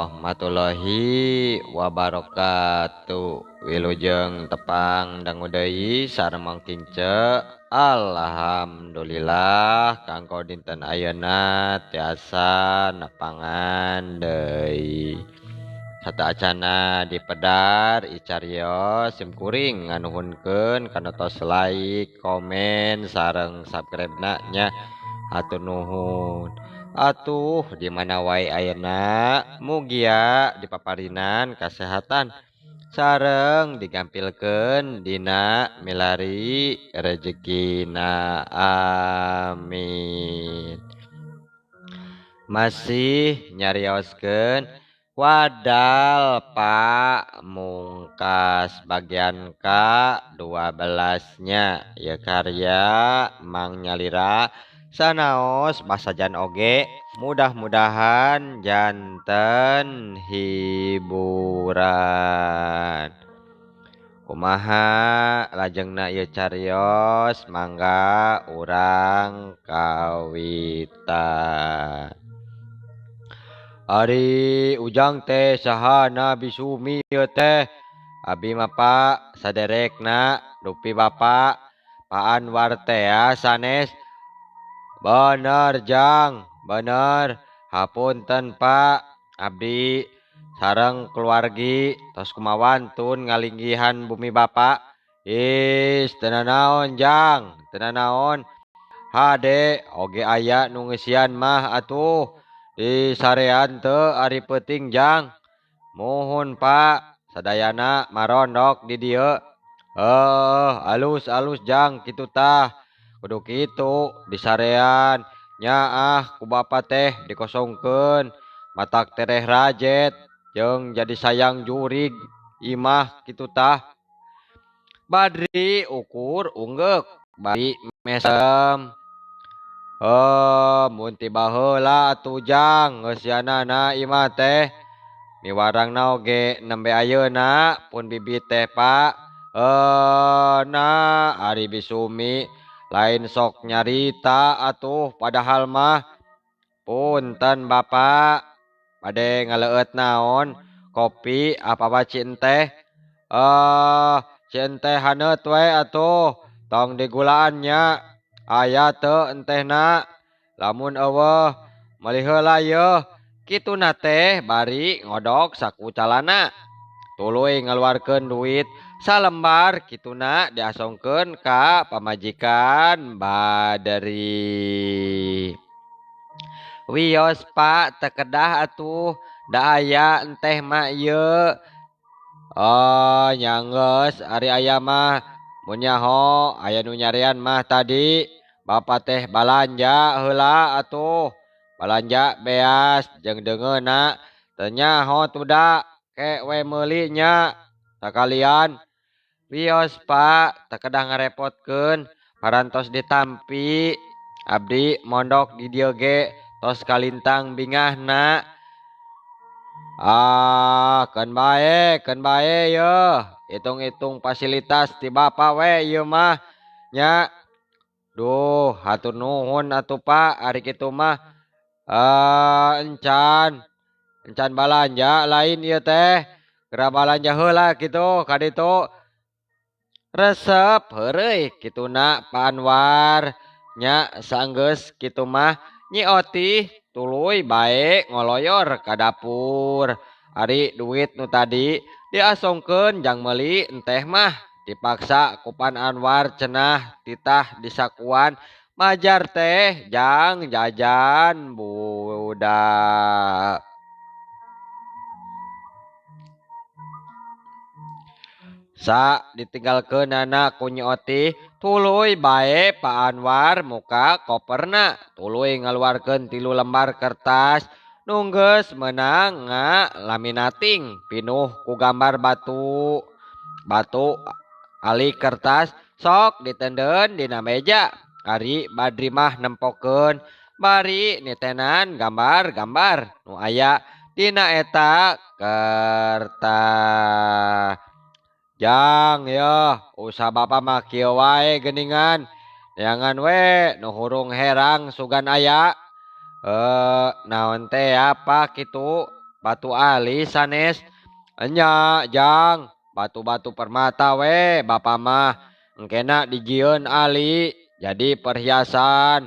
Warahmatullahi wabarakatuh. Wilujeng tepang dangu deui sareng Mang Kince. Alhamdulillah kanggo dinten ayeuna tiasa nepangan deui. Sateuacana dipedar icarios sim kuring nganuhunkeun kana tos like, komen sareng subscribe-na nya. Hatur nuhun. Atuh di mana wae ayeuna mugia dipaparinan kasehatan sareng digampilkeun dina milari rejekina, amin. Masih nyarioskeun wadal Pak Mungkas bagian ka-12 nya ieu karya Mang Nyalira sanaos basajan oge mudah-mudahan janten hiburan. Kumaha lajengna ieu carios mangga urang kawitan. Ari Ujang teh sahana Bisumi ieu teh? Abi mah Pak saderekna dupi Bapak Pak Anwar teh sanes. Bener Jang, bener. Hapunten Pak, abdi sareng keluargi tos kumawantun ngalinggihan bumi Bapak. Is teu nanaon Jang, teu nanaon. Hade oge aya nu ngeusian mah atuh. Di sarean teu ari peuting Jang. Muhun Pak, sadayana marondok di dieu. Alus-alus Jang kitu tah. Kudu kitu disarean nyaah ku bapa teh dikosongkeun matak tereh rajet jeung jadi sayang jurig imah kitu tah. Badri ukur unggeuk bari mesem. Mun ti baheula atuh Jang ngeusianana imah teh miwarangna oge nembe ayeuna pun bibit teh Pak. Nah ari Bisumi lain sok nyarita atuh padahal mah. Punten Bapak bade ngaleueut naon kopi apa cinteh? Cinteh haneut we atuh tong digulaan nya. Aya teu entehna lamun eueuh meuli heula yeuh kituna teh bari ngodok saku calana. Tuluy ngaluarkeun duit salembar kituna diasongkeun ka pamajikan Badri. Wios Pak teu kedah atuh da aya enteh mah ieu. Oh nya geus ari aya mah mun nyaho aya nu nyarean mah tadi Bapak teh balanja heula atuh. Balanja beas jeung deungeunna teu nyaho tuda ke we meuli nya sakalian. Wios Pak teu kedah ngarepotkeun parantos ditampi abdi mondok di dieu ge tos kalintang bingahna. Ah keun bae yeuh hitung-hitung fasilitas ti Bapa we ieu mah nya. Duh hatur nuhun atuh Pak ari kitu mah. Encan encan balanja lain ieu teh. Geura balanja heula kitu ka ditu. Resep heureuy kituna Pak Anwar nya saenggeus kitu mah Nyi Otih tuluy bae ngoloyor ka dapur. Ari duit nu tadi diasongkeun jang meuli enteh mah dipaksa ku Pak Anwar cenah titah disakuan majar teh jang jajan budak. Sa ditinggalkeunana ku Nyi Otih tuluy bae Pak Anwar muka koperna tuluy ngaluarkeun 3 lembar kertas nu geus meunang ngalaminating pinuh ku gambar batu. Batu ali kertas sok ditendeun dina meja. Ari Badri mah nempokeun bari nitenan gambar-gambar nu aya dina eta kertas. Jang yeuh usaha Bapa mah kieu wae geuningan. Neangan we nu hurung herang sugan aya. Naon teh apa kitu? Batu alis sanes? Enya Jang, batu-batu permata we Bapak mah engkena dijieun ali jadi perhiasan.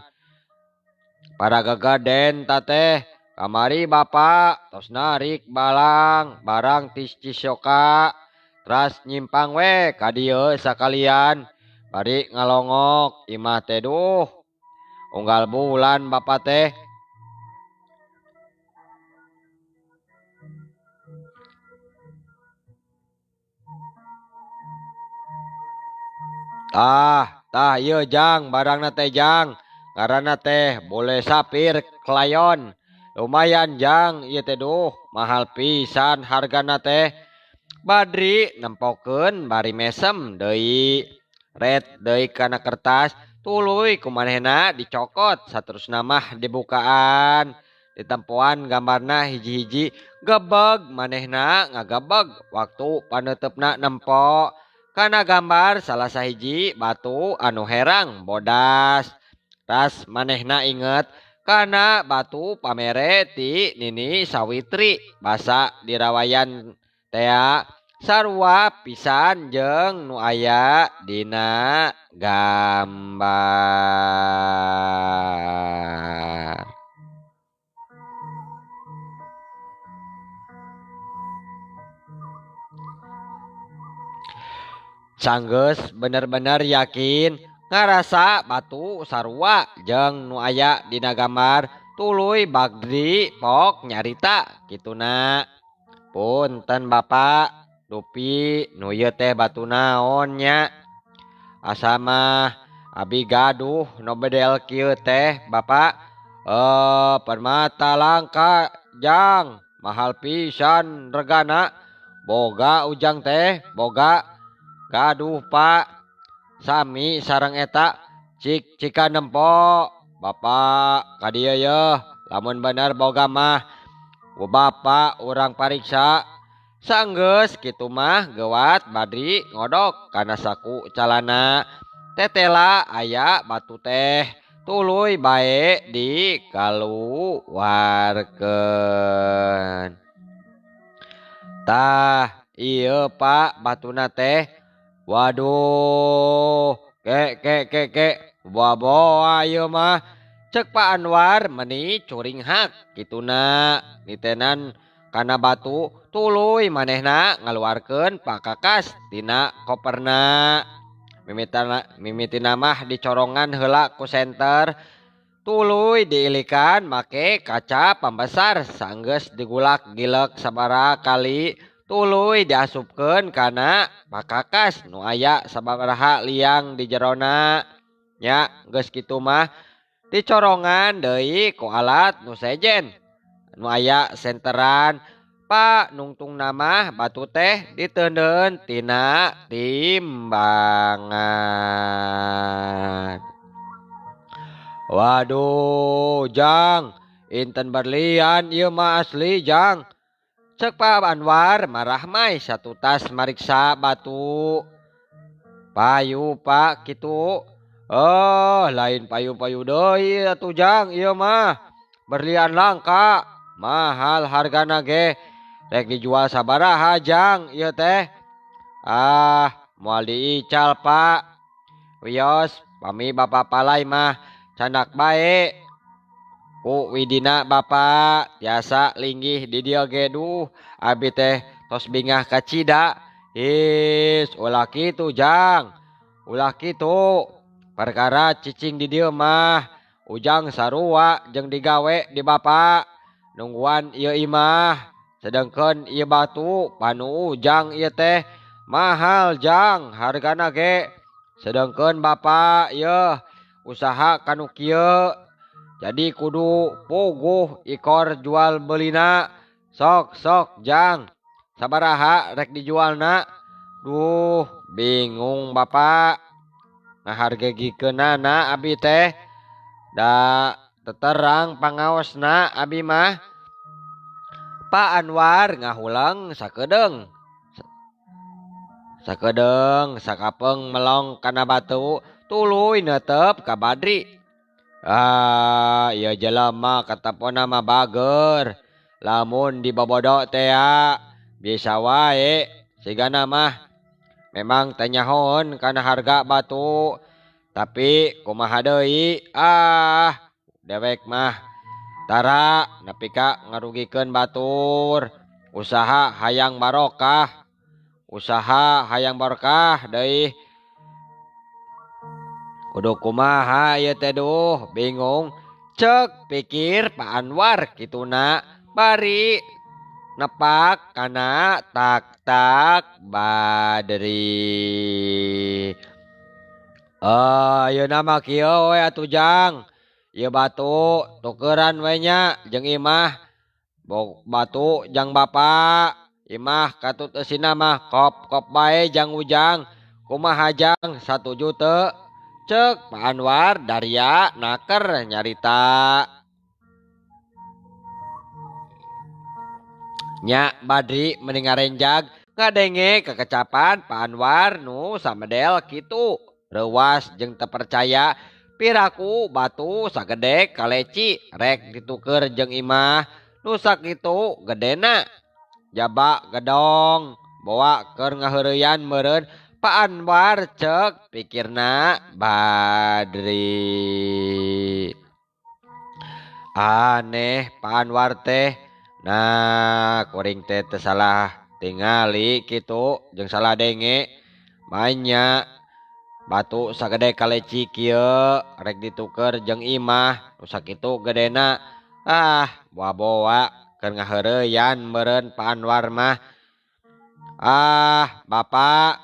Para gagaden tateh kamari Bapak tos narik balang barang tis Cisoka teras nyimpang we ka dieu sakalian bari ngalongok imah teh duh unggal bulan Bapak teh. Tah, tah ieu Jang barangna teh Jang. Ngaranna teh bole sapir klayon. Lumayan Jang ieu teh duh mahal pisan hargana teh. Badri nempokeun bari mesem deui. Red deui kana kertas tuluy ku manehna dicokot saterusna mah dibukaan. Ditempoan gambarna hiji-hiji gebeg manehna ngagebeg waktu paneutepna nempo. Kana gambar salah sahiji batu anu herang bodas. Tas manehna inget kana batu pamere ti Nini Sawitri basa dirawayan tea sarua pisan jeung nu aya dina gambar. Sanggeus bener-bener yakin ngarasa batu sarua jeung nu aya dina gambar tuluy Badri pok nyarita kituna. Punten Bapak, dupi nu ieu teh batu naon nya? Asa mah abi gaduh nu bedel kieu teh Bapak. Permata langka Jang, mahal pisan regana. Boga ujang teh, boga. Gaduh Pak, sami sareng eta cik cika nempo. Bapak ka dieu yeuh, lamun bener boga mah ku Bapak urang pariksa. Sanggeus kitu mah geuwat Badri ngodok kana saku calana. Tetela aya batu teh tuluy bae dikaluarkeun. Tah ieu Pak batuna teh. Waduh, ke ke ke ke, boa-boa ieu mah. Cek Pak Anwar meni curinghak kituna nitenan kana batu tuluy manehna ngaluarkeun pakakas tina koperna. Mimitina mah dicorongan heula ku senter tuluy diilikan make kaca pambesar sanggeus digulak gilek sabaraha kali tuluy diasupkeun kana pakakas nu aya sabaraha liang di jerona. Nya geus kitu mah dicorongan deui ku alat nu sejen nu aya senteran. Pak nungtungna mah batu teh diteundeun tina timbangan. Waduh Jang, inten berlian ieu mah asli Jang. Cek Pak Anwar marahmai satu tas mariksa batu. Payu Pak kitu. Oh lain payu-payu deui atuh Jang ieu mah. Berlian langka, mahal hargana ge. Rek dijual sabaraha Jang ieu teh? Ah, moal diical Pak. Wios, pami Bapak palai mah candak bae. Ku widina Bapak tiasa linggih di dieu ge duh abi teh tos bingah kacida. Is ulah kitu Jang, ulah kitu. Perkara cicing di dieu mah ujang sarua jeung digawe di Bapak. Nungguan ieu imah sedengkeun ieu batu panu ujang ieu teh mahal Jang hargana ge. Sedengkeun Bapak ieu usaha kanu kieu jadi kudu puguh ikor jual belina. Sok sok Jang, sabaraha rek dijualna? Duh bingung Bapak ngahargegikeunana abi teh da teterang pangaosna abi mah. Pak Anwar ngahuleng sakedeung sakedeung sakapeung melong kana batu tuluy neuteup ka Badri. Ah, ieu jelema katepona mah bager. Lamun dibobodo teh bisa wae sigana mah memang teu nyahoeun kana harga batu tapi kumaha deui ah dewek mah tara nepi ka ngarugikeun batur usaha hayang barokah usaha hayang barokah deui kudu kumaha ieu teh duh bingung cek pikir Pak Anwar kituna bari nepak kana tak-tak Badri. Ayeuna mah kieu we atuh Jang, ieu batu tukeran we nya jeung imah batu jang bapa imah katut eusina mah kop-kop bae jang Ujang kumaha Jang satuju teu? Cek Pak Anwar daria naker nyarita. Nya Badri mending ngarenjag ngadenge kekecapan Pak Anwar nu samedel kitu reuwas jeung teu percaya piraku batu sagede kaleci rek dituker jeung imah nu sakitu gedena jaba gedong boa keur ngaheureyan meureun Pak Anwar cek pikirna Badri. Aneh Pak Anwar teh nah kuring teh teu salah tingali kitu jeung salah denge manya batu sagede kaleci kieu rek dituker jeung imah nu sakitu gedena ah boa-boa keur ngaheureyan meureun Pak Anwar mah. Ah bapak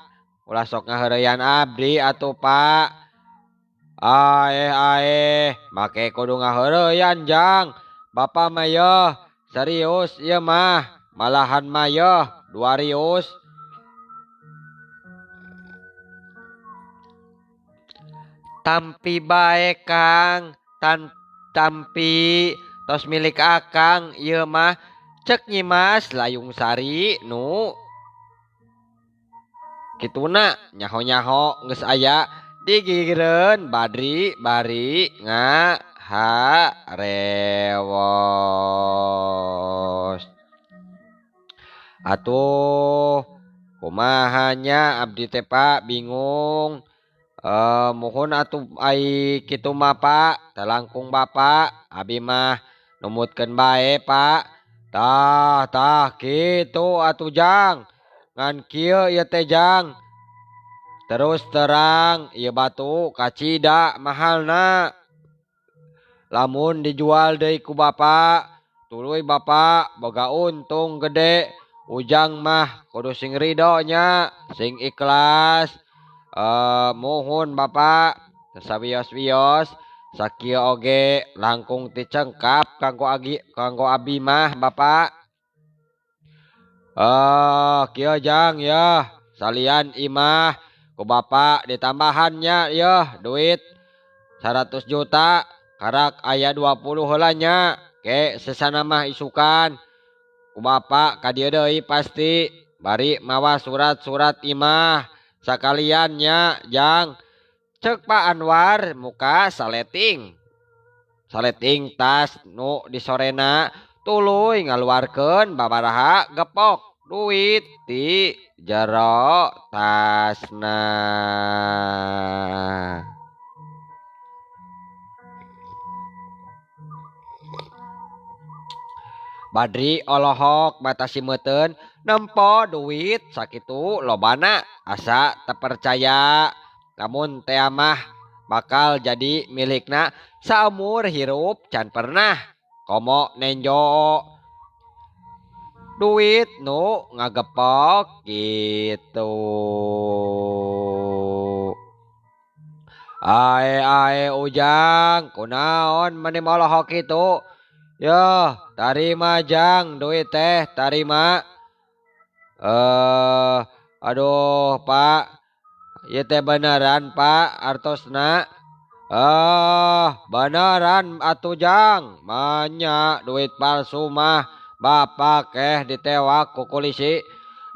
ulah sok ngaheureyan abdi atuh Pak. Aeh aeh make kudu ngaheureyan Jang bapak mah yeuh serius ieu mah malahan mah yeuh 200. Tampi bae Kang tampi tos milik akang ieu mah cek Nyimas Layung Sari nu kituna nyaho-nyaho geus aya digigireun Badri bari ngaharewos. Atuh kumaha nya abdi teh Pak bingung. Muhun atuh ai kitu mah Pak teu langkung bapak abi mah numutkeun bae Pak. Tah tah kitu atuh Jang ngan kieu ieu teh Jang terus terang ieu batu kacida mahalna lamun dijual deui ku bapak tuluy bapak boga untung gede. Ujang mah kudu sing ridho nya sing ikhlas. Muhun bapak sawios-wios sakieu oge langkung ti cengkap kanggo abi mah bapak. Kieu Jang yeuh salian imah ku bapak ditambahannya yeuh duit 100 juta karak aya 20 heula nya ke sesana mah isukan ku bapak ka dieu deui pasti bari mawa surat-surat imah sakaliannya Jang cek Pak Anwar muka saleting saleting tas nu disorena tuluy ngaluarkeun babaraha gepok duit ti jero tasna. Badri olohok batasi meuteun nempo duit sakitu lobana asa teu percaya lamun teh mah bakal jadi milikna saumur hirup can pernah komo nenjo duit nu ngagepok gitu. Ae ae Ujang kunaon meni molohok kitu Yoh tarima Jang duit teh tarima. Aduh Pak ieu teh beneran Pak artosna. Beneran atuh Jang manya duit palsu mah bapak keh ditewak ku polisi.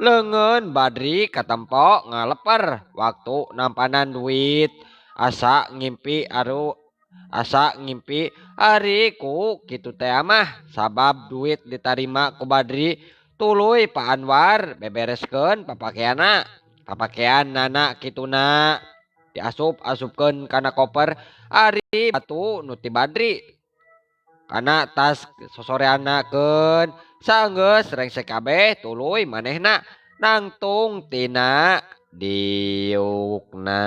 Leungeun Badri katempo ngaleper waktu nampanan duit asa ngimpi aru Asa ngimpi ari ku kitu teh mah sabab duit ditarima ku Badri tuluy Pak Anwar bebereskeun papakeanna. Papakean nana kituna diasup-asupkeun kana koper ari batu nu ti Badri. Kana tas sosoreanakeun sanggeus rengsek kabeh tuluy manehna nangtung tina diukna.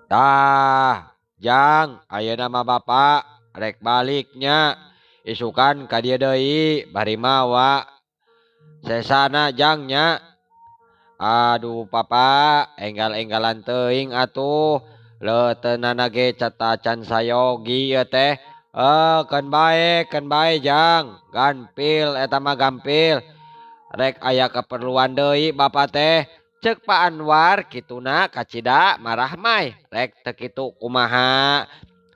Tah, Jang, ayeuna mah Bapak rek baliknya isukan ka dieu deui bari mawa sesana Jang nya. Aduh Papa, enggal-enggalan teuing atuh. Leuteunana ge catacan sayogi ieu teh. Keun bae Jang, gampil eta mah gampil. Rek aya keperluan deui Bapa teh. Ceuk Pak Anwar kituna kacida marahmai rek teu kitu kumaha.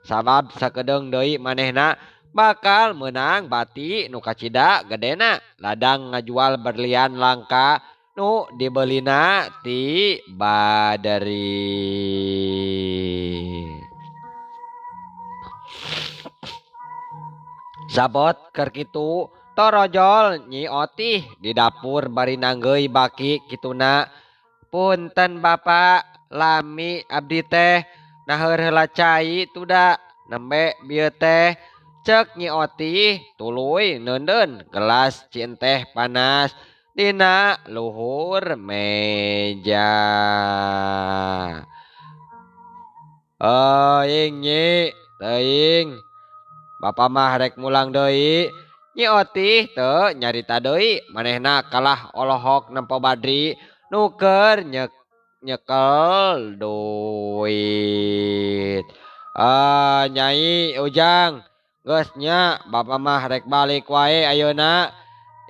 Sabab sakedeung deui manehna bakal meunang bati nu kacida gedena ladang ngajual berlian langka nu dibelina ti Badri. Sabot keur kitu torojol Nyi Otih di dapur bari nanggeuy baki kituna. Punten Bapak, lami abdi teh naheur heula cai tuda nembe bieu teh. Ceuk Nyi Otih tuluy neundeun gelas cinteh panas dina luhur meja. Euing Nyi, teuing. Bapa mah rek mulang deui. Nyi Otih teu nyarita deui manehna kalah olohok nempo Badri nu keur nyekel duit. Nyai Ujang, geus nya Bapa mah rek balik wae ayeuna.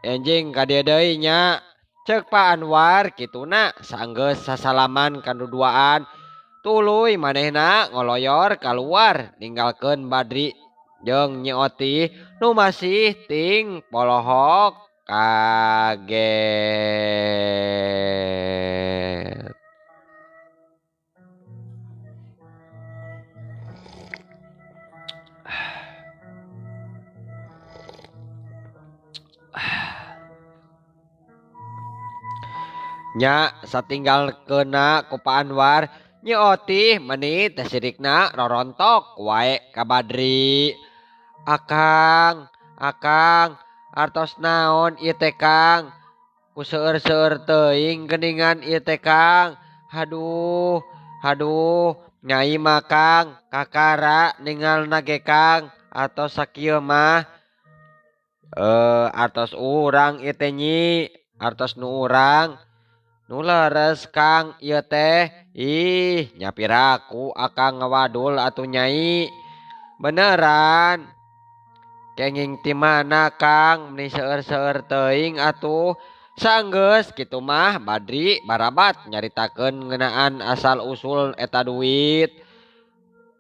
Enjing ka dieu deui nya. Ceuk Pak Anwar kituna sanggeus sasalaman kaduduaan. Tuluy manehna ngoloyor kaluar ninggalkeun Badri jeung Nyi Otih nu masih ting polohok kaget. Nya satinggal kena ku Pak Anwar, Nyi Otih meni teh sirikna rorontok wae ka Badri. Akang, akang, artos naon ieu teh Kang? Ku seueur-seueur teuing geuningan ieu teh Kang. Haduh, haduh, nyai mah Kang, kakara ningalna ge Kang, atos sakieu mah. Artos urang ieu teh Nyi, artos nu urang. Nu leres Kang ieu teh. Ih, nyapiraku akang ngawadul atuh Nyai. Beneran. Kenging ti mana Kang meni seueur-seueur teuing atuh. Sanggeus kitu mah Badri barabat nyaritakeun ngeunaan asal usul eta duit.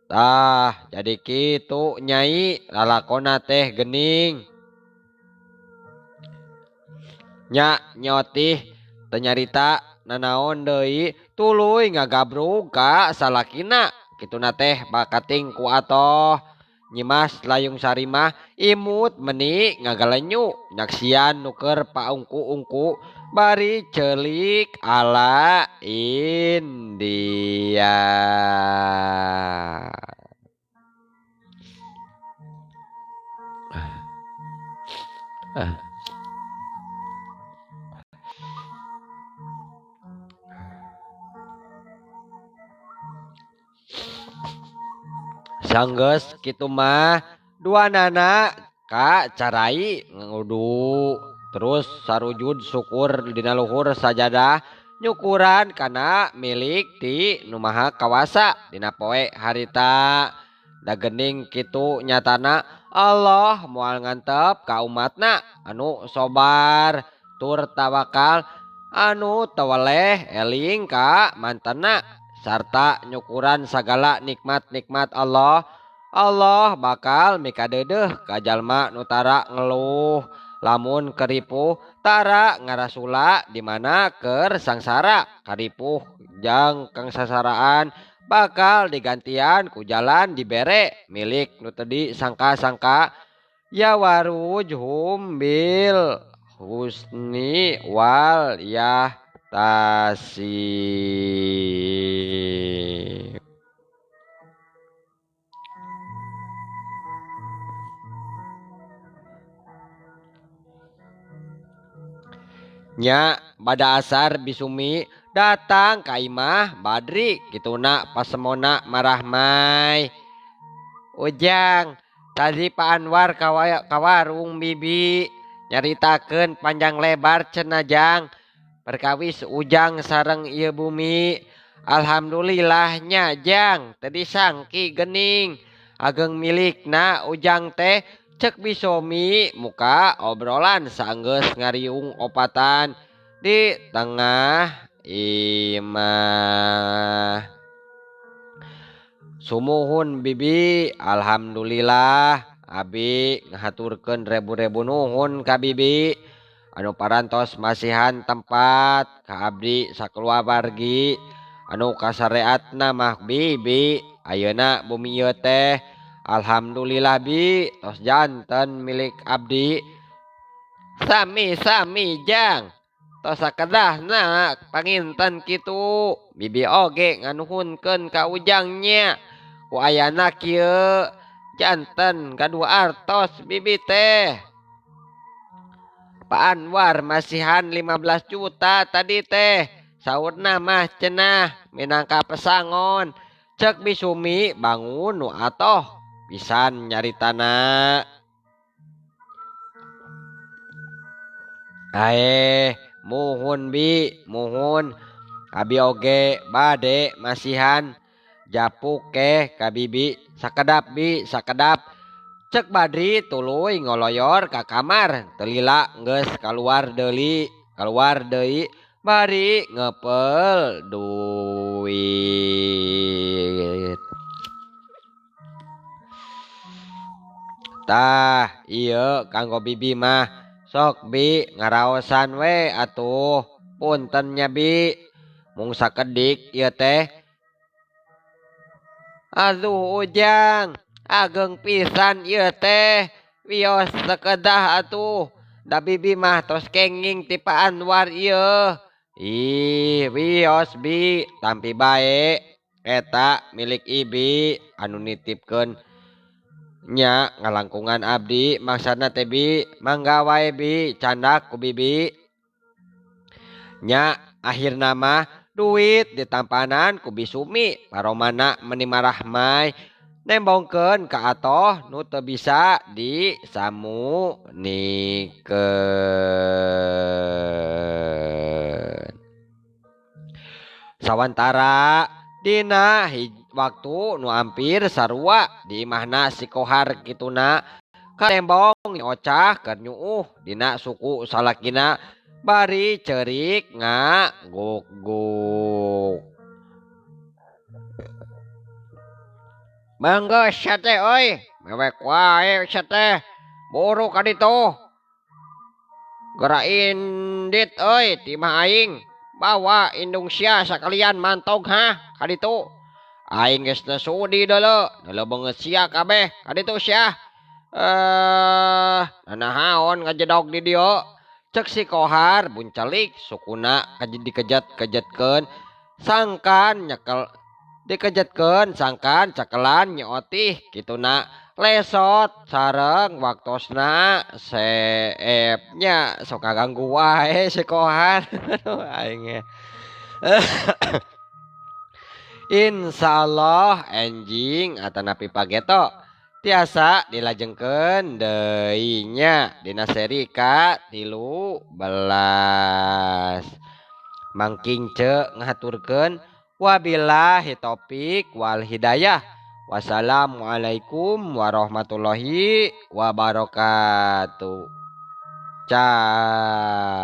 Tah, jadi kitu Nyai lalakona teh geuning. Nya Nyi Otih teu nyarita nanaon deui tuluy ngagabrug ka salakina kituna teh bakating ku atoh. Nyimas Layung Sarimah imut meni ngagalenyu nyaksian nu keur paungku-ungku bari ceulik ala India. Sanggeus kitu mah dua nana ka carai ngudu terus sarujud syukur dina luhur sajadah nyukuran kana milik ti nu maha kawasa dina poe harita. Da geuning kitu nyatana Allah moal ngantep ka umatna anu sobar tur tawakal anu tawaleh eling ka mantanna sarta nyukuran sagala nikmat-nikmat Allah. Allah bakal mikadeudeuh ka jalma nu tara ngeluh. Lamun keripuh tara ngarasula di mana keur sangsara karipuh jang kangsasaraan bakal digantian ku jalan dibere milik nu teu disangka-sangka ya warujhum bil husni wal yahtasib. Nya bada asar Bisumi datang ka imah Badri kituna pasemona marahmai. Ujang tadi Pak Anwar ka warung bibi nyaritakeun panjang lebar cenah jang perkawis Ujang sareng ieu bumi. Alhamdulillah nya jang teu disangki geuning ageng milikna Ujang teh. Cek Bisomi muka obrolan saenggeus ngariung opatan di tengah imah. Sumuhun bibi, alhamdulillah abi ngahaturkeun rebu-rebu nuhun ka bibi anu parantos masihan tempat ka abdi sakeluargi anu kasareatna mah bibi. Ayeuna bumi ieu teh alhamdulillah bi tos janten milik abdi. Sami-sami jang tos sakedahna panginten kitu bibi oge nganuhunkeun ka ujangnya ku ayana kieu janten gaduh artos bibi teh. Pak Anwar masihan 15 juta tadi teh saurna mah cenah minangka pesangon. Cek Bisumi bangun nu atoh pisan nyaritana. Aeh muhun bi muhun abi oge bade masihan japuk ke ka bibi sakedap bi sakedap. Cek Badri tuluy ngoloyor ka kamar telila geus kaluar deui bari ngepel duit. Tah ieu kanggo bibi mah sok bi ngaraosan we atuh punten nya bi mung sakedik ieu teh. Aduh Ujang ageng pisan ieu teh wios sakedah atuh da bibi mah tos kenging ti Pak Anwar ieu. Ih wios bi tampi bae eta milik ibi anu nitipkeun nya ngalangkungan abdi maksudna teh bi mangga wae bi candak ku bibi. Nya akhirna mah duit ditampanan ku Bisumi paromana meni marahmai nembongkeun ka atoh nu teu bisa disamunikeun. Sawantara dina waktu nu ampir sarua di imahna si Kohar kituna katembong ocah keur nyuuh dina suku salakina bari ceurik ngaguk-guk. Mangga sia teh euy, mewek wae sia teh. Buru ka ditu. Geura indit euy ti imah aing. Bawa indung sia sakalian mantog ha ka ditu. Aing geus teu sudi deuleu, deuleu beungeut sia kabeh ka ditu sia. Nanahaon ngajedog di dieu. Cek si Kohar buncelik sukuna dikejat-kejetkeun sangkan nyekel dikejetkeun sangkan cekelan nyeotih kituna lesot sareng waktosna seepnya sok kaganggu wae si Kohar. Aing insyaallah enjing atanapi pageto tiasa dilajengkeun deui nya dina seri ka 13. Mangking ce ngahaturkeun wabillahi taufik wal hidayah. Wassalamualaikum warahmatullahi wabarakatuh. Cah.